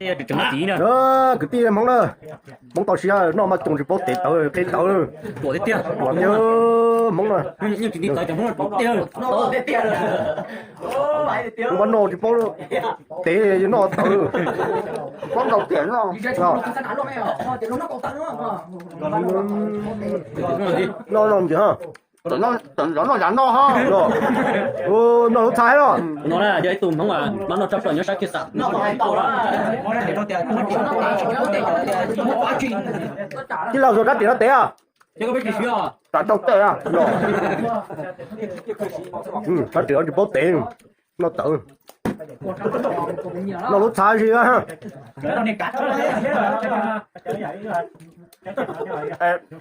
Kwv tij Hmoob na, Hmoob tau siab noj mas coom tsis paub tev tawv qe tawv. Ruam tiag tiag Hmoob na. Hmoob noj tsis paub tev noj tawv. Paub nkaus tiam no. Noj noj ntsis ha. Noj yav noj ha. Noj lub txha los. No na yog ib tug Hmoob mas noj tshaj plaws nyob sab kiag xam. Tij laug, rab riam no tev a? Rab riam no tev a? Rab riam no tsis paub tev, noj tawv. Noj lub txha si.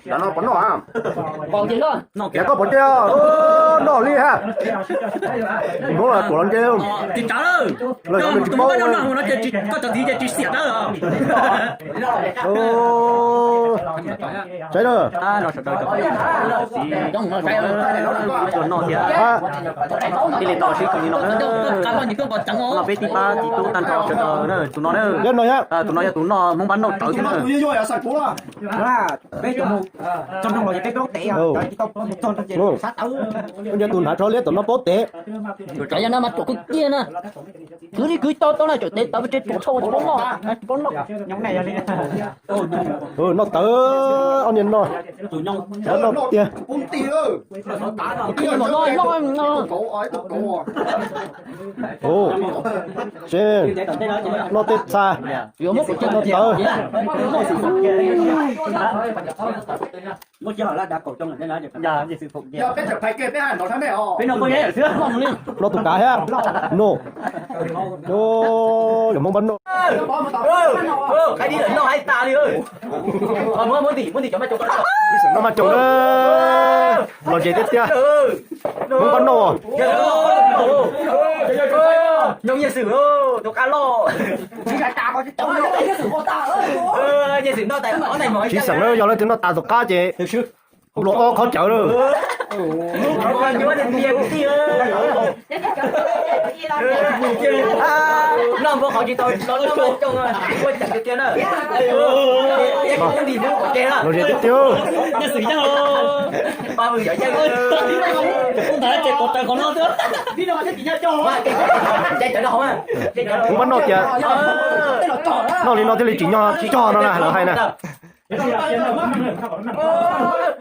Yav no pov noj a? Yav koj pov tiag, noj li ha. Hmoob tuam los nce. Los yog nws tsis paub. Koj cov txiv ces tsis xiam dawb. Saib na. Noj thiab. Thiaj li tau sib koom li no. No peb tib pab txiv tub tag nrho sawv daws na, tus no na. Tus no yog tus noj Hmoob npab noj tawv thiab na. Tus hnav tsho liab tom no paub tev. Yog no mas ruam kawg kiag na. Khwv li khwv tau tau na, tseem tev tawv tse ruam tshaj tsis paub noj, tsis paub noj. Noj tawv, ob niag no, noj tiag. Seb, noj tej txha, noj tawv. Noj tus kav thiab, no. Yog Hmoob npab noj. Noj mas coom na, los ze tiag tiag. Hmoob npab noj. Siv xeem na, yog leej twg noj tas tom qab ces luag ob qhov cawv lawm. Los ze tiag tiag. Hmoob npab noj tias, noj li no thiaj li tsim nyog cog no na, lawv hais na.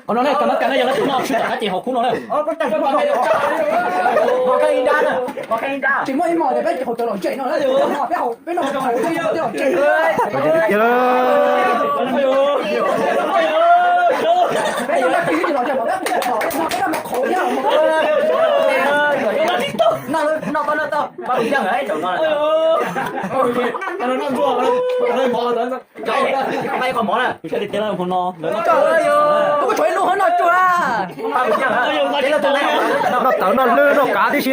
Qhov no ne, kam no kam no yog leej twg noj tsis tom qab ces haus khub no na. Tsis muaj ib hmos tias peb haus cawv los ntse no, peb haus, peb noj haus cawv los ntse. Noj tau, noj tau. Noj tawv noj lwj noj kav tib si.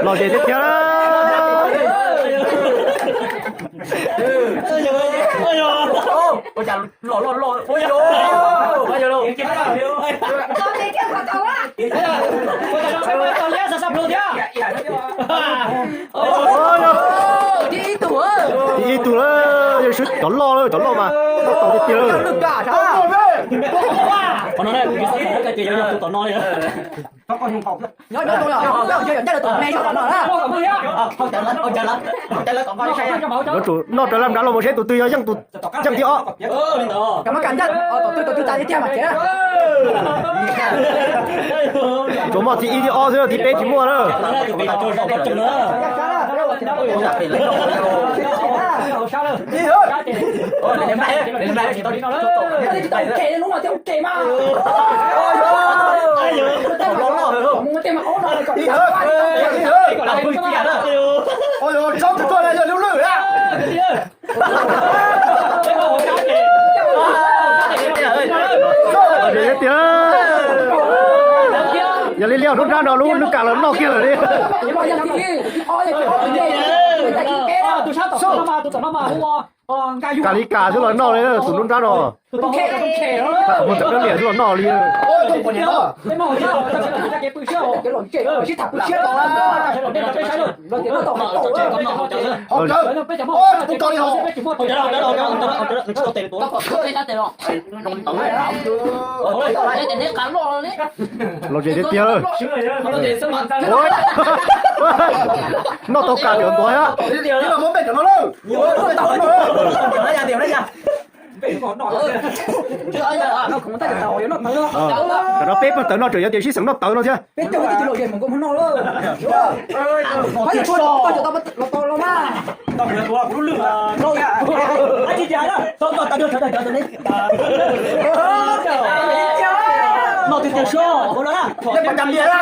Los ze tiag tiag. Tib ib tug lawm, yog sib cov loj lawm, cov loj mas tau tiag tiag lawm. Qhov no ne, kuv xav xav tus tom no li. Yuav tsum noj raws laj nrad los mus seb tus twg yog yeej tus yeej thib ob. Tsuas muaj thib ib thib ob xwb, thib peb tsis muaj na. Tiag, yog li liaj hnub nrab no lub lub kam los noj kiag lawm li. Kam li kam xwb los noj li tus hnub nrab no. Muaj txawm liam xwb los noj li. Los tsev, los tsev, kom no hauv cawv. Hauv cawv. Ua, kuv tau li hauv. Los tsev tiag tiag lawm. Noj tau kam cov ntuav thiab. Cov no peb pawg tawv no tseem yog tias sib xeem noj tawv no thiab. Noj tiag tiag sub,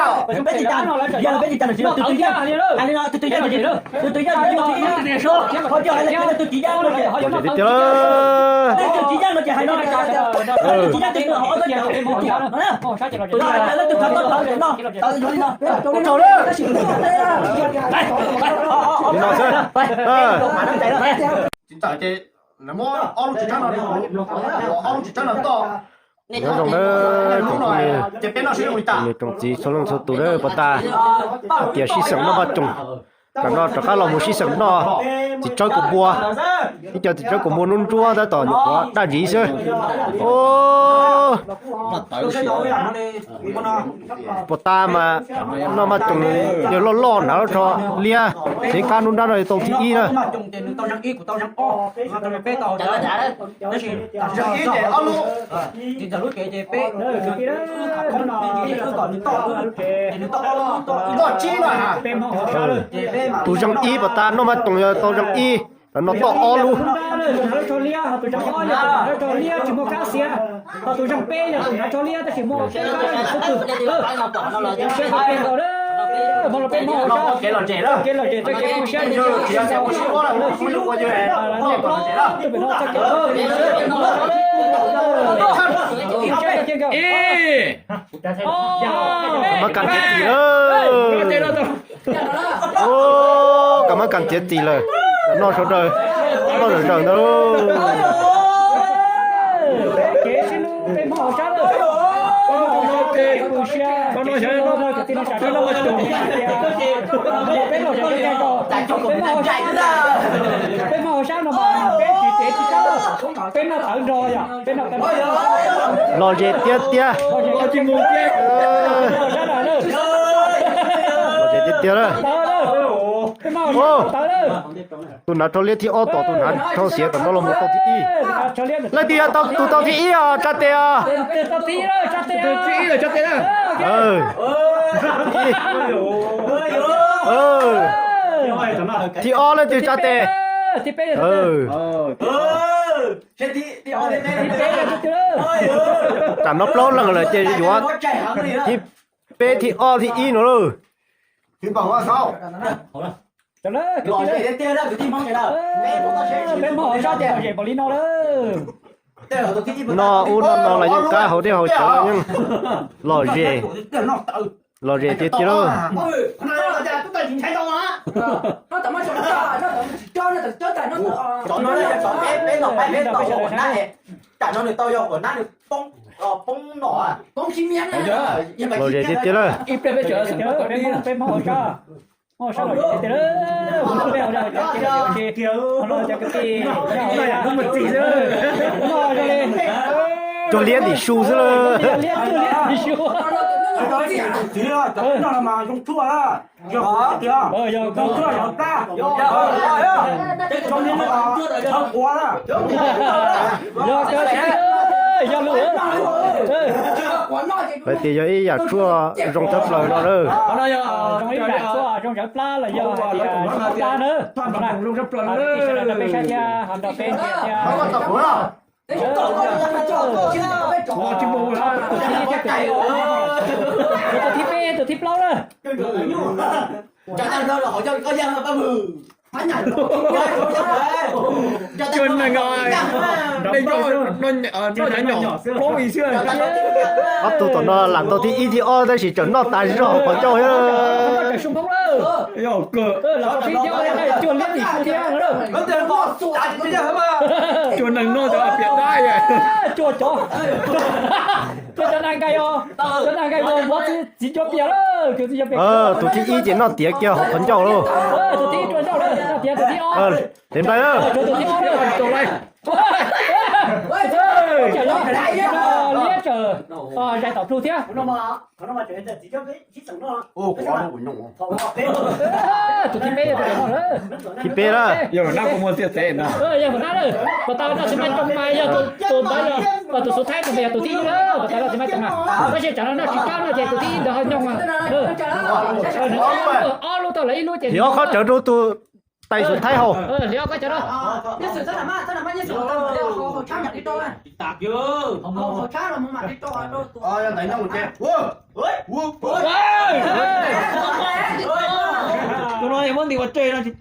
peb tsis tas, yog peb tsis tas, tus twg yog, tus twg yog, tus twg yog, tus twg yog, tus tsis yog no ces hais no, tus tsis yog no ces hais no, tus tsis yog tus twg ho ob txoj cai, tus tsis yog tus twg ho txoj cai no, tsis tawm ces lawv muab ob lub txiv tsawb no, ob lub txiv tsawb no toj. Nyob zoo na, tsoom phooj ywg, tsoom niam tsoom txiv txhua leej txhua tus na, puas tas tias sib xeem noj maj coom, tam no rov qab los mus sib xeem noj txiv tsawb kaus npua. Ib co txiv tsawb kaus npua ntsuab ntsuab tab tom nyuam qhuav daj ntxiv xwb. Puas tas mas noj maj coom, yog loj loj hnav rho liab, tsev kab nruab nrab no tau thib ib na. Tus zeej ib puas tas noj maj coom yog tau zeej ib, no toj ob lub. Mab kas txiav txim lawm. Kab mab kas txiav txim lawm. Noj sawv daws, noj sawv daws ntag. Peb noj tawv nrog yom, peb noj. Lom zem tiag tiag. Lom zem tiag tiag lawm. Tus hnav rho liab thib ob tom tus hnav rho xiav tom no los mus tau thib ib. Leej twg yog tus tau thib ib os, tsa tes os. Thib ob leej twg tsa tes. Tam no plaub leeg lawm ces yuav thib peb thib ob thib ib no lauj. Noj ub noj no los yeej qab hauv dej hauv cawv los yeej lom zem, lom zem tiag tiag lauj. Lom zem tiag tiag lauj. Cuag liab ntim su xwb lauj. Hais tias yog ib yam tshuaj zoo thawj plaws no lawm. Tus thib peb, tus thib plaub na. Cua nees os, noj nyob nyob xwb. Ob tug tom no lam tau thib ib thib ob tab sis tseem noj tas zog qhov ncauj thiab. Cua nees noj cov piam dab. Cua cov, cua cov nas nkaim os, cov nas nkaim uas vov txiv cuab pias lawm. Tus thib ib ces noj tiav kiag hauv qhov ncauj lauj. Tes nplai na. Liab tsawm zais tom plhu thiab. Tus thib peb, thib peb na. Yog nab, pas tau noj txiv mais coo mas yog tus ntawd, tus xub thaib tus ntawd yog tus thib ib na, pas tau noj txiv mais coo na. Tab sis tsam no noj tsis tau no ces tus thib ib ntawd ho nyob mas. Ob lub tau lawm ib lub ces. Thim ob khob cawv rau tus tais xub thaib haus.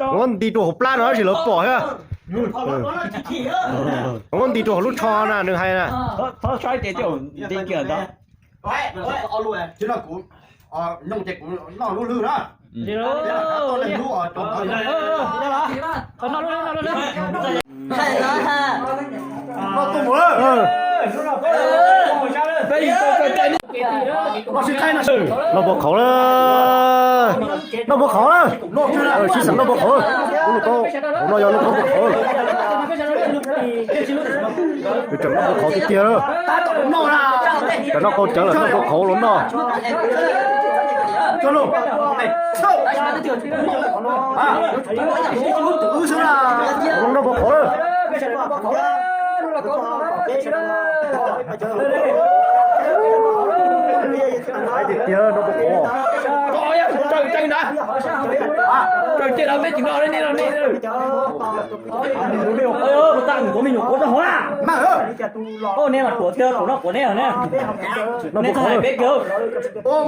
Muab nti rau hauv plab no tab sis lawv pom thiab. Muab nti rau hauv lub tsho na nws hais na. Noj npau qhauv lawm, noj npau qhauv lawm. Sib xeem noj npau qhauv. Lub lauj kaub hauv no yog lub lauj kaub npau qhauv. Tseem noj npau qhauv tiag tiag. Tseem noj qau cawv lawm noj npau qhauv los noj. Noj npau qhauv lawm. Tiag tiag noj npau qhauv. Tau me nyuam quav rau hauv na. Nej mas ruam tiag, ruam noj quav neb ne. Nej txhob hais peb kiag. Rov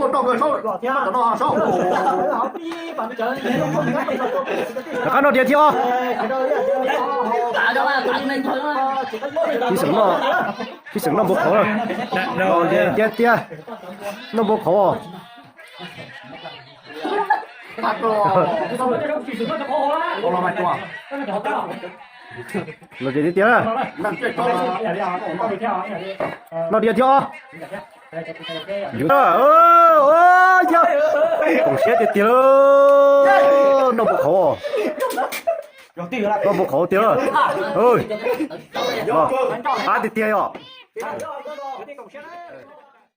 qab noj tiav thib ob. Sib xeem noj npau qhauv. Tiag tiag, noj npau qhauv. Los tiag tiag. Noj tiav thib ob. Koom siab tiag tiag. Noj npau qhauv. Noj npau qhauv tiag. Qab tiag tiag yom.